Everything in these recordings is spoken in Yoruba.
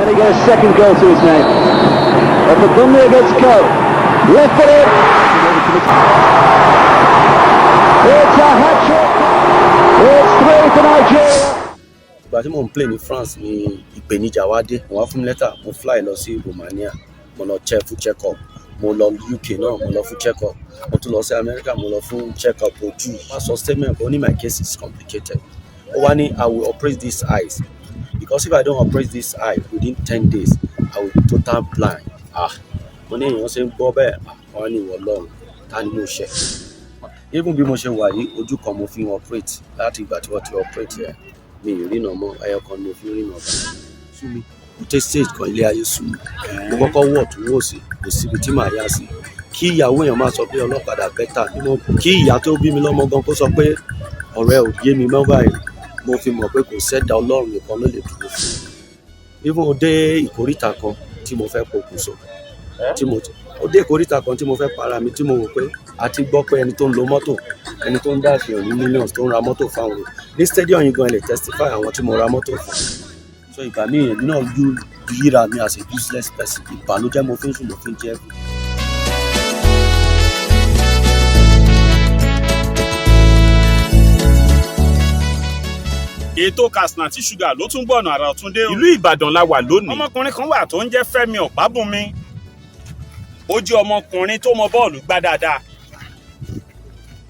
Can he get a second goal to his name? Opabunmi against Coe. Left footed. It's a hat trick. It's three for Nigeria. Ìgbà tí mò ń play ní France ni ìpèníjà wá dé. Wọ́n wá fún mi lẹ́tà, mo fly lọ sí Romania, mo lọ check fún check up. Mo lọ UK náà, mo lọ fún check up. Mo tún lọ sí America, mo lọ fún check up ojú. Wọ́n sọ statement, ó ní my case is complicated. Ó wá ní I will operate these eyes because if I don't operate this eye within 10 days, I will be total blind. Ah, mo ní èèyàn ṣe ń gbọ́ bẹ́ẹ̀. Ah, wọ́n á ní ìwọ Ọlọ́run, ta ni mo ṣẹ̀? Even bí mo ṣe wà yìí, ojú kan mo fi ń operate. Láti ìgbà tí wọ́n ti operate yẹn, mi ì ríran mọ́. Ẹyọ kan ni mo fi ń ríran báyìí. Sú mi, mo dé stage kan, ilé ayé sú mi. Mo kọ́kọ́ wọ̀ tún wò sí, kò síbi tí màá yá sí. Kí ìyàwó èèyàn máa sọ pé ọlọ́kadà better, kí ìyá tó bí mi lọ́mọ gan kó sọ pé ọ̀rẹ́ ò yé mi mọ́ báyìí, mo fi mọ̀ pé kò sẹ́dá, Ọlọ́run nìkan ló lè dúró fún mi. Even dé ìkóríta kan tí mo fẹ́ pokùnso, tí mo ó dé ìkóríta kan tí mo fẹ́ para mi, tí mo wò pé a ti gbọ́ pé ẹni tó ń lo mọ́tò, ẹni tó ń dá àṣeyàn ní millions, tó ń ra mọ́tò fáwọn èèyàn ní stadium yìí gan lè testify àwọn tí mo ra mọ́tò fún. So ìgbà míì, èmi náà yíra mi as a useless person. Ìbànújẹ́ mo fi ń sùn, mo fi ń jẹ́. Ètò Katsina Sugar ló tún gbọ̀nà àrà ọ̀tún dé o. Ìlú Ìbàdàn la wà lónìí. Ọmọkùnrin kan wà tó ń jẹ́ Fẹ́mi Ọ̀pábùnmi. Ó jẹ́ ọmọkùnrin tó mọ bọ́ọ̀lù gbá dáadáa.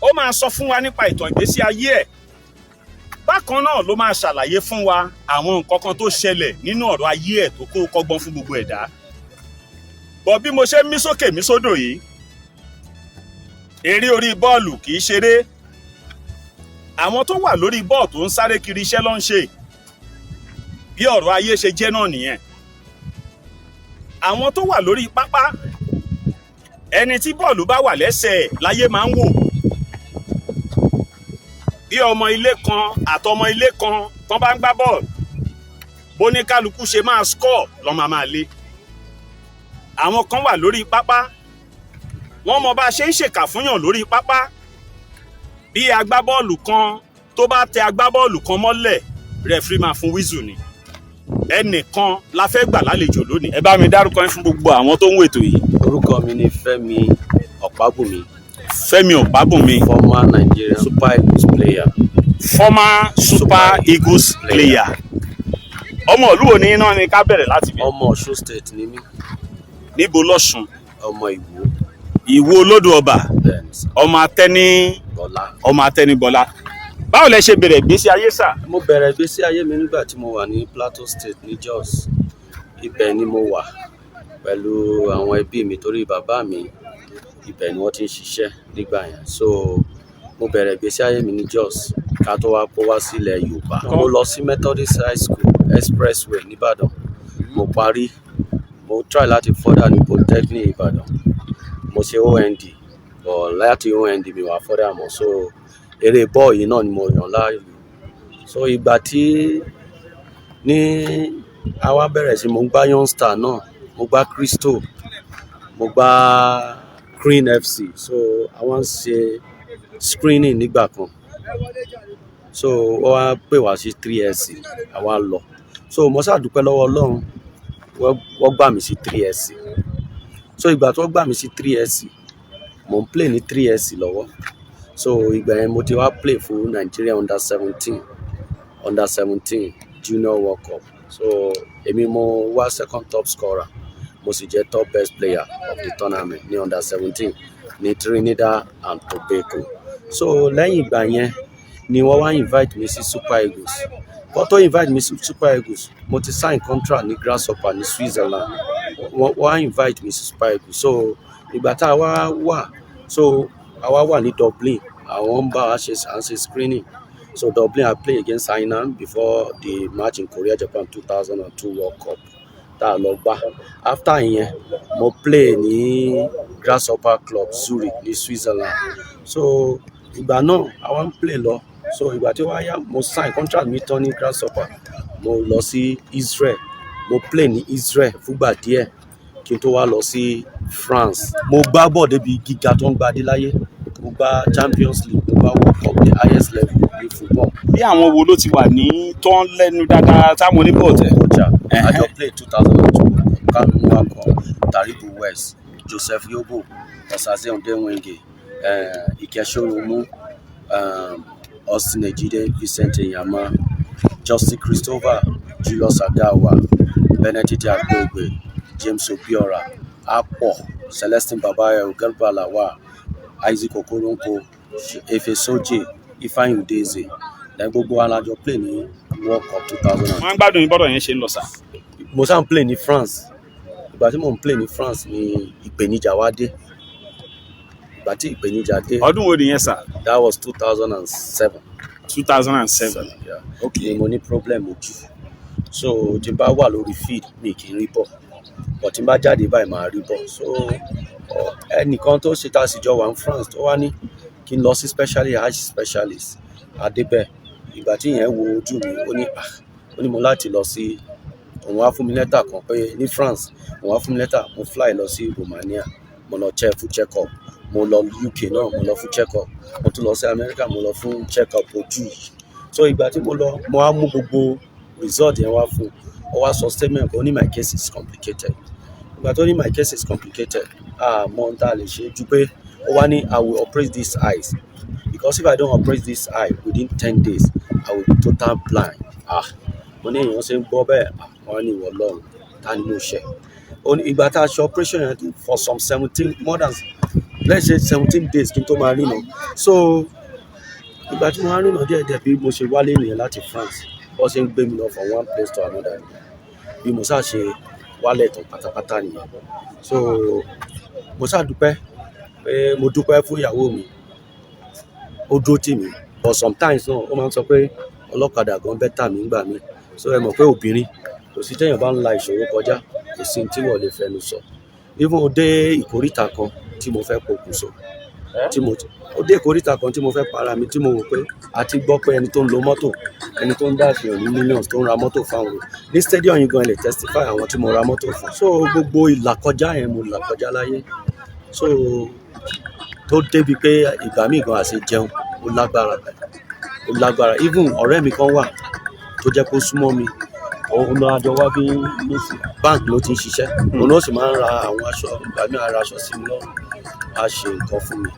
Ó máa sọ fún wa nípa ìtàn ìgbésí ayé ẹ̀. Bákan náà ló máa ṣàlàyé fún wa àwọn nǹkan kan tó ṣẹlẹ̀ nínú ọ̀rọ̀ ayé ẹ̀ tó kó kọ́gbọ́n fún gbogbo ẹ̀dá. Bọ̀ bí mo ṣe ń mí sókè mí sódò yìí, eré orí bọ́ọ̀lù kì í ṣeré. Àwọn tó wà lórí bọ́ọ̀ tó ń sáré kiri, iṣẹ́ ló ń ṣe. Bí ọ̀rọ̀ ayé ṣe jẹ́ náà nìyẹn. Àwọn tó wà lórí pápá, ẹni tí bọ́ọ̀lù bá wà lẹ́sẹ̀ ẹ̀ láyé máa ń wò. Bí ọmọ ilé kan àtọmọ ilé kan tán bá ń gbá bọ́ọ̀lù, bó ní kálukú ṣe máa score lọ́ máa máa lé. Àwọn kan wà lórí pápá, wọ́n mọ bá a ṣe ń ṣèkà fúnyàn lórí pápá. Bí agbábọ́ọ̀lù kan tó bá tẹ agbábọ́ọ̀lù kan mọ́lẹ̀, referee máa fún whistle ni. Ẹnìkan la fẹ́ gbà lálejò lónìí. Ẹ bá mi dárúkọ yín fún gbogbo àwọn tó ń wètò yìí. Orúkọ mi ni Fẹ́mi Ọ̀pábùnmi. Fẹ́mi Ọ̀pábùnmi. Former Nigerian Super Eagles player. Former Super Eagles player. Ọmọ ìlú wo ni iná ni ká bẹ̀rẹ̀ láti bí? Ọmọ Ọ̀ṣun State ni mí. Níbo lọ́ṣun? Ọmọ Ìwó. Ìwó Olódò Ọba. Bẹ́ẹ̀ ni sir. Ọmọ Atẹ́ní Bọ́lá. Ọmọ Atẹ́nigbọ́lá. Báwo lẹ ṣe bẹ̀rẹ̀ ìgbésí ayé sà? Mo bẹ̀rẹ̀ ìgbésí ayé mi nígbà tí mo wà ní Plateau State, ní Jos. Ibẹ̀ ni mo wà pẹ̀lú àwọn ẹbí mi torí bàbá mi, ibẹ̀ ni wọ́n ti ń ṣiṣẹ́ nígbà yẹn. So mo bẹ̀rẹ̀ ìgbésí ayé mi ní Jos ká tó wá kó wá sílẹ̀ Yorùbá. Mo lọ sí Methodist High School, Expressway nìbàdàn. Mo parí, mo try láti further ní Polytechnic Ìbàdàn. Mo ṣe OND, but láti OND mi wá further mọ́. So eré bọ́ọ̀ yìí náà ni mo yàn láàyò. So ìgbà tí ní àwa bẹ̀rẹ̀ sí, mo gbá Young Star náà, mo gbá Crystal, mo gbá Green FC. So àwọn ń ṣe screening nígbà kan, so wọ́n wá pè wá sí 3SC, àwa lọ. So mo ṣáà dúpẹ́ lọ́wọ́ Ọlọ́run, wọ́n gbà mí sí 3SC. So ìgbà tí wọ́n gbà mí sí 3SC, mò ń play ní 3SC lọ́wọ́. So ìgbà yẹn mo ti wá play fún Nigeria under 17, under 17 Junior World Cup. So èmi mo wá second top scorer, mo sì jẹ́ top best player of the tournament ní under 17 ní Trinidad and Tobago. So lẹ́yìn ìgbà yẹn ni wọ́n wá invite mi sí Super Eagles. Wọ́n tó invite mi sí Super Eagles, mo ti sign contract ní Grasshopper ní Switzerland. Wọ́n wá invite mi sí Super Eagles. So ìgbà tá a wá wà, so àwa wà ní Dublin, àwọn ń bá wa ṣe, à ń ṣe screening. So Dublin, I play against China before the match in Korea Japan 2002 World Cup tá a lọ gbá. After ìyẹn, mo play ní Grasshopper Club Zurich ní Switzerland. So ìgbà náà àwa ń play lọ. So ìgbà tí ó wá yá, mo sign contract mi tán ní Grasshopper, mo lọ sí Israel. Mo play ní Israel fúngbà díẹ̀ kí n tó wá lọ sí France. Mo gbá bọ̀ débi gíga tó ń gba dé láyé. Mo gbá Champions League, mo gbá World Cup, the highest level ní football. Bí àwọn wo ló ti wà ní tó ń lẹ́nu dáadáa táwọn oníbọ̀ tẹ̀? Okocha. A jọ play 2002 Kanu Nwankwo, Taribo West, Joseph Yobo, Osaze Odemwingie, Ike Shorunmu, Austin Ejide, Vincent Enyeama, Justin Christopher, Julius Adawa, Benedict Agbegbe, James Obiora, Akpo, Celestine Babayo, Garba Lawal, Isaac Okoronkwo, Efe Soje, Ifeanyi Udeze. Then gbogbo wa la jọ play ní World Cup 2000. Wọ́n á gbádùn yín bọ́dọ̀ yẹn ṣe ń lọ sà. Mo sáà ń play ní France. Ìgbà tí mò ń play ní France ni ìpèníjà wá dé. Ìgbà tí ìpèníjà dé, Ọdún wo nìyẹn sà? That was 2007. 2007. Yeah. Ok. Ni mo ní problem ojú, so tí n bá wà lórí field, mi kì í rí ball, but tí n bá jáde báyìí, màá rí ball. So ẹnìkan tó ṣe tá a sì jọ wà ní France tó wá ní kí n lọ sí specialist, eye specialist adébẹ̀. Ìgbà tí ìyẹn wo ojú mi, ó ní, ah, ó ní mo láti lọ sí, òun wá fún mi lẹ́tà kan pé ní France, òun wá fún mi lẹ́tà. Mo fly lọ sí Romania, mo lọ check fún check up. Mo lọ UK náà, mo lọ fún check up. Mo tún lọ sí America, mo lọ fún check up ojú yìí. So ìgbà tí mo lọ, mo wá mú gbogbo result yẹn wá fún un. Ó wá sọ statement kan, ó ní my case is complicated. Ìgbà tó ní my case is complicated, ah, mọ ohun tá a lè ṣe ju pé ó wá ní I will operate these eyes, because if I don't operate this eye within 10 days, I will be total blind. Ah, mo ní èèyàn ṣe ń gbọ́ bẹ́ẹ̀. Ah, wọ́n á ní ìwọ lọ́run, ta ni mo ṣe? Ó ní ìgbà tá a ṣe operation yẹn for some 17, more than, let's say, 17 days kí n tó máa ríran. So ìgbà tí mo wá ríran díẹ̀ díẹ̀, bí mo ṣe wálé nìyẹn láti France. Bó ṣe ń gbé mi lọ from one place to another nìyẹn. Bí mo ṣáà ṣe wálẹ̀ tán pátápátá nìyẹn. So mo ṣáà dúpẹ́ pé mo dúpẹ́ fún ìyàwó mi, ó dúró tì mí. But sometimes náà, ó máa ń sọ pé ọlọ́kadà gan better mi ńgbà míì. So ẹ mọ̀ pé obìnrin, kò sí téèyàn bá ń la ìṣòro kọjá, kò sí ohun tí wọ́n lè fẹnu sọ. Even ó dé ìkóríta kan tí mo fẹ́ pokùnso, tí mo ó dé ìkóríta kan tí mo fẹ́ para mi, tí mo wò pé a ti gbọ́ pé ẹni tó ń lo mọ́tò, ẹni tó ń dá àfihàn ní millions, tó ń ra mọ́tò fáwọn ní stadium yìí gan lè testify àwọn tí mo ra mọ́tò fún. So gbogbo ìlàkọjá yẹn mo là kọjá láyé, so tó débi pé ìgbà míì gan àṣẹ jẹun, ó lágbára, ó lágbára. Even ọ̀rẹ́ mi kan wà tó jẹ́ kó súnmọ́ mi, òun lọ àjọ wá bí nísì, bank ló ti ń ṣiṣẹ́. Òun náà sì máa ń ra àwọn aṣọ. Ìgbà míì á ra aṣọ sí mi lọ́rùn, á ṣe nǹkan fún mi.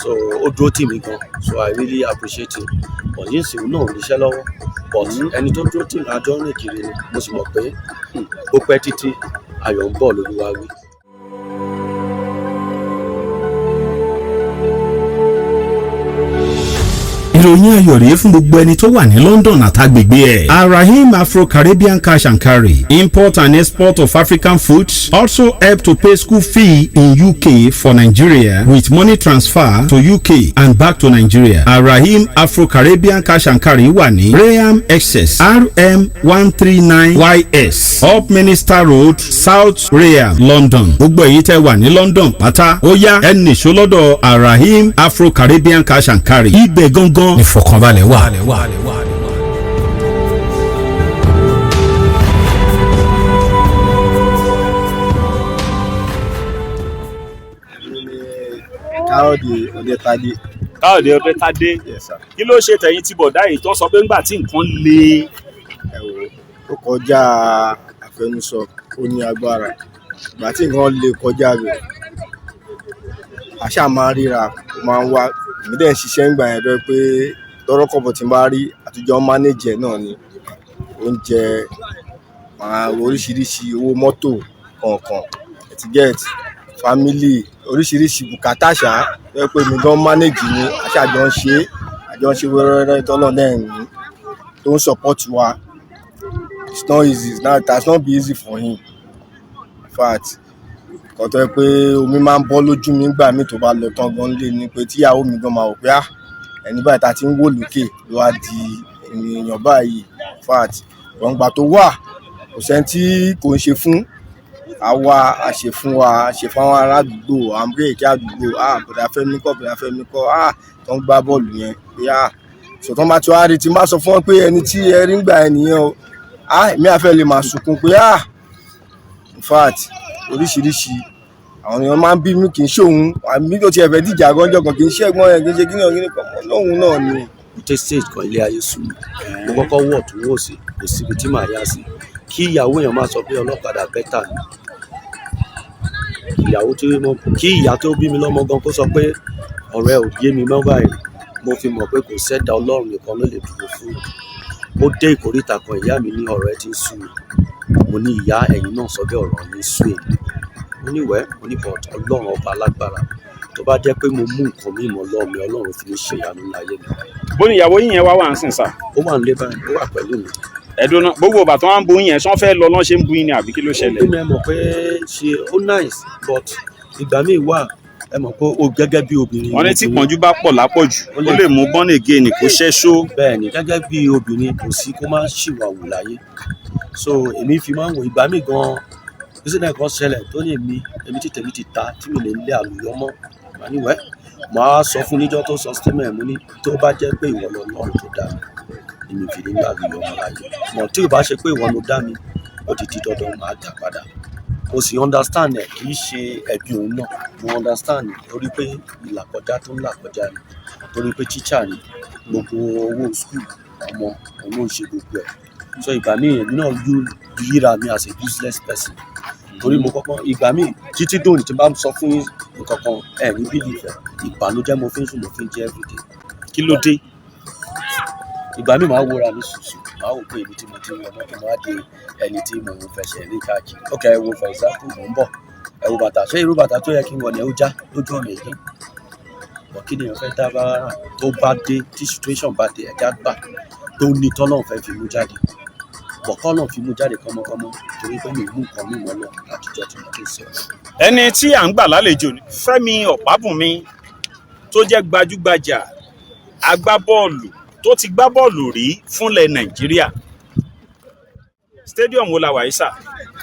So ó dúró tì mí gan, so I really appreciate him. But nísìnyí òun náà ò níṣẹ́ lọ́wọ́, but ẹni tó dúró tì mí, àjọ ń rìn kiri ni. Mo sì mọ̀ pé ó pẹ́ títí, ayọ̀ ń bọ̀ lÓlúwa wí. Ìròyìn ayọ̀ rèé fún gbogbo ẹni tó wà ní London àtàgbègbè ẹ̀. Arahim Afro-Caribbean Cash and Carry, import and export of African foods, also help to pay school fee in UK for Nigeria with money transfer to UK and back to Nigeria. Arahim Afro-Caribbean Cash and Carry wà ní Rainham, Essex, RM139 YS, Upminster Road, South Rainham, London. Gbogbo èyí tẹ́ wà ní London pátá, ó yá, ẹ nìṣó lọ́dọ̀ Arahim Afro-Caribbean Cash and Carry. Ibẹ̀ gangan ìfọ̀kànbalẹ̀ wà. Èmi ni Káyọ̀dé Ọdẹ́tadé. Káyọ̀dé Ọdẹ́tadé. Yes, sir. Kí ló ṣe tẹ̀yìn tí bọ̀dá yìí tó sọ pé ńgbà tí nǹkan le? Ẹ wò ó, kọjá àfẹnusọ, ó ní agbára. Ìgbà tí nǹkan le kọjá rẹ̀, àṣà máa ń ríra, ó máa ń wá. Èmi dẹ̀ ń ṣiṣẹ́ ńgbà yẹn tó jẹ́ pé tọ́rọ́kọ́bọ̀ tí n bá rí, àtijọ́ manage ẹ̀ náà ni oúnjẹ, máa oríṣiríṣi owó mọ́tò kọ̀ọ̀kan, ẹ ti get, family, oríṣiríṣi bùkátà ṣá tó jẹ́ pé èmi gan manage ni. Àṣà àjọ ń ṣe é, àjọ ń ṣe wẹ́rẹ́wẹ́rẹ́ tọ́lọ́run dẹ̀ ń tó ń support wa. It's not easy, it has not been easy for him. In fact, nǹkan tó jẹ́ pé omi máa ń bọ́ lójú mi nígbà míì tó bá lọ tán gan lé ni pé tíyàwó mi gan máa wò pé, ah, ẹni báyìí tá a ti ń wò lókè ló wá di èèyàn báyìí. In fact, ìgbà tó wà, kò sẹ́ni tí kò ń ṣe fún àwa, a ṣe fún wa, a ṣe fún àwọn ará àdúgbò, àwọn kéékèèké àdúgbò. Ah, bọ̀dá Fẹ́mi kọ́, bọ̀dá Fẹ́mi kọ́, ah, tó ń gbá bọ́ọ̀lù yẹn pé, ah, so tó ń bá ti wá rí tí n bá sọ fún wọn pé ẹni tí ẹ rí ń gbà ẹ nìyẹn o, ah, èmi àfẹ́ lè máa sunkún pé, ah, in fact, oríṣiríṣi àwọn èèyàn máa ń bí mi, kì í ṣe òun àmì tó tiẹ̀ fẹ́ dìjà gánjọ́ kan, kì í ṣe ẹ̀gbọ́n ẹ̀, kì í ṣe kíni kíni kan lóhun náà ni. Mo dé stage kan, ilé ayé sú mi. Mo kọ́kọ́ wọ̀ tó wò sí, kò síbi tí màá yá sí. Kí ìyàwó èèyàn máa sọ pé ọlọ́kadà better ni ìyàwó tí mo, kí ìyá tó bí mi lọ́mọ gan kó sọ pé ọ̀rẹ́ ò yé mi mọ́ báyìí, mo fi mọ̀ pé kò sẹ́dá, Ọlọ́run nìkan ló lè dúró fún mi. Ó dé ìkóríta kan, ìyá mi ní ọ̀rọ̀ ẹ ti ń sú mi. Mo ní, ìyá, ẹ̀yin náà sọ bẹ́ẹ̀, ọ̀rọ̀ mi sú èmi. Mo ní wẹ́, mo ní but Ọlọ́run ọba alágbára, tó bá jẹ́ pé mo mú nǹkan mímọ́ lọ́ọ̀ mi, Ọlọ́run fi mí ṣe ìyanu ní ayé mi. Bó ni ìyàwó yín yẹn wá wà ń sìn sà? Ó wà nílé báyìí, ó wà pẹ̀lú mi. Ẹ̀dùn náà, gbogbo ìgbà tó wá ń bu yín yẹn, ṣán fẹ́ lọ lọ́n ṣe ń bu yín ni àbí kí ló Ó ṣẹlẹ̀? bí mi, ẹ mọ̀ pé ṣe ó nice, but ìgbà míì wà, ẹ mọ̀ pé ó gẹ́gẹ́ bí obìnrin, Wọ́n ní tí obìnrin- pọ́njú bá pọ̀ lápọ̀jù, ó lè mú born again kó ṣẹ́ṣó. Bẹ́ẹ̀ ni, gẹ́gẹ́ bí obìnrin, kò sí kó má ṣìwà wù láyé. So èmi fi máa ń wò ìgbà míì gan, incident kan ṣẹlẹ̀ tó ní èmi tí tèmi ti ta tí mi lè lé àlùyọ mọ́. Màá ní wẹ́, màá sọ fún níjọ́ tó sọ statement, mo ní tó bá jẹ́ pé ìwọ lọ Ọlọ́run tó dá mi, èmi fi ní àlùyọ mọ́ láyé mọ̀. Tí ò bá ṣe pé ìwọ ló dá mi, ó ti di dandan, màá dà padà. Mo sì understand ẹ̀, kì í ṣe ẹ̀bi òun náà. Mo understand torí pé ìlàkọjá tó ń là kọjá ni, torí pé teacher ni, gbogbo owó school ọmọ òun ló ń ṣe gbogbo ẹ̀. So ìgbà míì, èmi náà yíra mi as a useless person, torí mo kọ́kọ́ ìgbà míì títí dòní tí n bá ń sọ fún yín nǹkan kan, ẹ̀ ní believe ẹ̀. Ìbànújẹ́ mo fi ń sùn, mo fi ń jẹ everyday. Kí ló dé? Ìgbà míì, máa wúra mi sùsù, máa wò pé èmi tí mo ti ń wọ mọ́tò, mo wá di ẹni tí mo ń fẹsẹ̀ ní káàkiri. Ok, ẹ wo, for example, mò ń bọ̀, ẹ wo bàtà. Ṣé irú bàtà tó yẹ kí n wọ̀ ni? Ó já lójú ọ̀nà èyí bọ̀. Kí ni èèyàn fẹ́ dá bá tó bá dé, tí situation bá dé, ẹ̀dá gbà tó ní tọ́lọ́run fẹ́ fi mú jáde bọ̀, kọ́lọ́run fi mú jáde kọ́mọkọ́mọ, torí pé mi ò mú nǹkan mímọ́ lọ látijọ́ tí mo ti ń sọ. Ẹni tí à ń gbà lálejò ni Fẹ́mi Ọ̀pábùnmi, tó jẹ́ gbajúgbajà agbábọ́ọ̀lù tó ti gbá bọ́ọ̀lù rí fúnlẹ̀ Nàìjíríà. Stadium wo la wà yìí sà?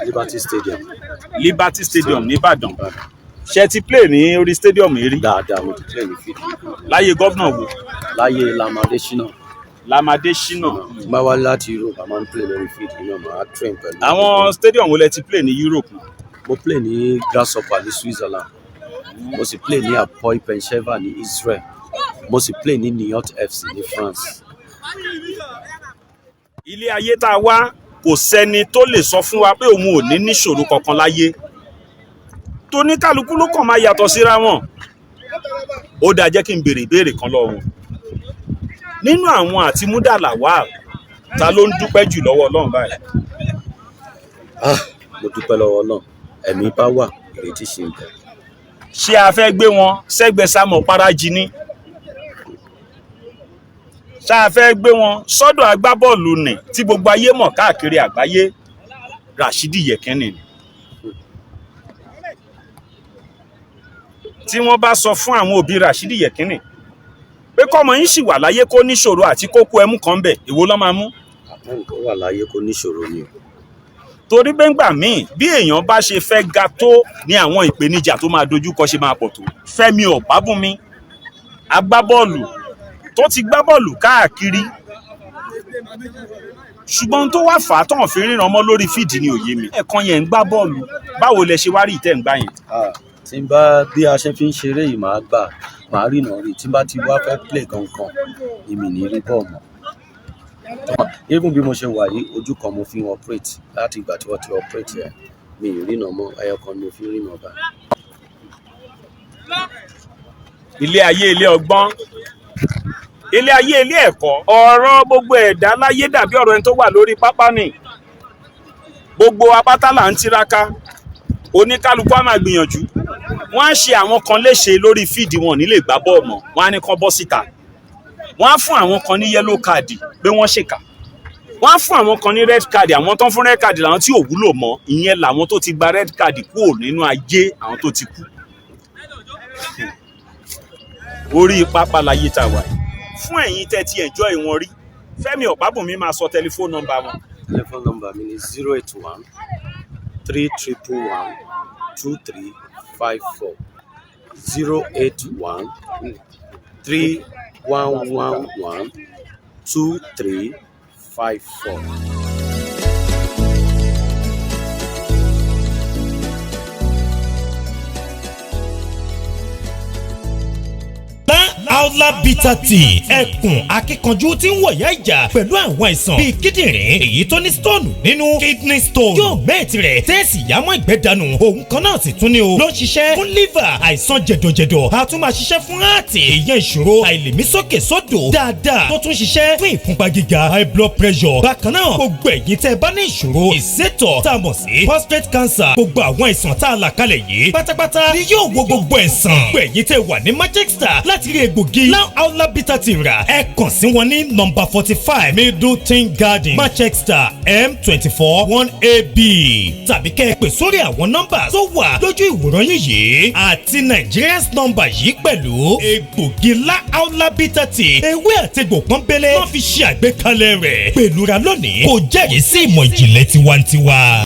Liberty Stadium. Liberty Stadium nìbàdàn. Ṣe ti play ní orí stadium yìí rí? Dáadáa, mo ti play ní field. Láyé governor wo? Láyé Lam Adésínà. Lam Adésínà. Tí bá wá láti Europe, a máa ń play lórí field náà, máa train pẹ̀lú. Àwọn stadium wo lẹ ti play ní Europe? Mo play ní Grasshopper ní Switzerland, mo sì play ní Hapoel Beersheva ní Israel, mo sì play ní Niort FC ní France. Ilé ayé tá a wá, kò sẹ́ni tó lè sọ fún wa pé òun ò ní níṣòro kankan láyé. Tóníkàlùkù ló kàn máa yàtọ̀ síra wọn. Ó dáa, jẹ́ kí n béèrè ìbéèrè kan lọ́wọ́ wọn. Nínú àwọn àti Múdà Lawal, ta ló ń dúpẹ́ jù lọ́wọ́ Ọlọ́run báyìí? Ah, mo dúpẹ́ lọ́wọ́ Ọlọ́run, ẹ̀mí bá wà, ìrètí ṣì ń bẹ. Ṣé a fẹ́ gbé wọn sẹ́gbẹ̀ẹ́ Samuel Paraji ní? Ṣé a fẹ́ gbé wọn sọ́dọ̀ agbábọ́ọ̀lù nì tí gbogbo ayé mọ̀ káàkiri àgbáyé, Rashidi Yekini ni? Tí wọ́n bá sọ fún àwọn òbí Rashidi Yekini pé kọ́mọ yín sì wà láyé, kó níṣòro àti kókó ẹmú kan bẹ̀, èwo ló máa mú? Àtẹnukọ́ wà láyé kó níṣòro ni o. Torí pé ńgbà míì, bí èèyàn bá ṣe fẹ́ ga tó ní àwọn ìpèníjà tó máa dojúkọ ṣe máa pọ̀ tó. Fẹ́mi Ọ̀pábùnmi, agbábọ́ọ̀lù tó ti gbá bọ́ọ̀lù káàkiri, ṣùgbọ́n tó wá fà á tán fi ríran mọ́ lórí field ni òye mi. Ẹ̀kan yẹn ń gbá bọ́ọ̀lù, báwo lẹ ṣe wá rí ìtẹ́ ń gbá yẹn? Ah, tí n bá bí a ṣe fi ń ṣeré yìí, màá gbà, màá rìnà rí. Tí n bá ti wá fẹ́ play gangan, èmi ní rí bọ́ọ̀ mọ́. Even bí mo ṣe wà yìí, ojú kan mo fi ń operate láti ìgbà tí wọ́n ti operate ẹ̀, mi ì rìnà mọ́. Ẹyọ kan ni mo fi ń rìnà báyìí. Ilé ayé, ilé ọgbọ́n, ilé ayé, ilé ẹ̀kọ́. Ọ̀rọ̀ gbogbo ẹ̀dá láyé dàbí ọ̀rọ̀ ẹni tó wà lórí pápá ni. Gbogbo apáta là ń tiraka, oníkálukú á máa gbìyànjú. Wọ́n á ṣe àwọn kan léṣe lórí field, wọn ò ní lè gbá bọ́ọ̀ mọ́, wọ́n á ní kán bọ́ síta. Wọ́n á fún àwọn kan ní yellow card pé wọ́n ṣèkà, wọ́n á fún àwọn kan ní red card. Àwọn tó ń fún red card làwọn tí ò wúlò mọ́, ìyẹn làwọn tó ti gba red card kúrò nínú ayé, àwọn tó ti kú. Orí pápá láyé tá a wà yìí. Fún ẹ̀yin tẹ́ ti enjoy wọn rí, Fẹ́mi Ọ̀pábùnmi máa sọ telephone number wọn. Telephone number mi ni 08131112354, 08131112354. Aula Bitter Tea, ẹkùn akíkanjú tí ń wọ̀yá ìjà pẹ̀lú àwọn àìsàn bíi kíndìnrín, èyí tó ní stone nínú, kidney stone, yóò mẹ́ẹ̀tì rẹ̀ tẹ́ẹ̀sì yámọ́ ìgbẹ́ dànù. Òun kan náà sì tún ní o ló ń ṣiṣẹ́ fún liver, àìsàn jẹ̀dọ̀jẹ̀dọ̀, a tún máa ṣiṣẹ́ fún heart, ìyẹn ìṣòro àìlèmísókè sódò dáadáa, tó tún ṣiṣẹ́ fún ìfúnpá gíga, high blood pressure. Bákan náà, gbogbo ẹ̀yin tẹ́ ẹ bá ní ìṣòro ìsétọ̀ tá a mọ̀ sí prostate cancer, gbogbo àwọn àìsàn tá a là kalẹ̀ yìí pátápátá ni yóò wo gbogbo ẹ̀sán. Gbogbo ẹ̀yin tẹ́ wà ní Manchester láti rí egbògi Now Aula Bitter Tea rà, ẹ kàn sí wọn ní number 45 Middleton Garden, Manchester, M24 1AB, tàbí kẹ́ ẹ pè sórí àwọn nọ́mbà tó wà lójú ìwòran yín yìí àti Nigerians number yìí pẹ̀lú. Egbògi La Aula Bitter Tea, ewé àtegbò pọ́nbélé wọ́n fi ṣe àgbékalẹ̀ rẹ̀. Pẹ̀lú ra lónìí, kò jẹ́rìí sí ìmọ̀ ìjìnlẹ̀ tiwantiwa.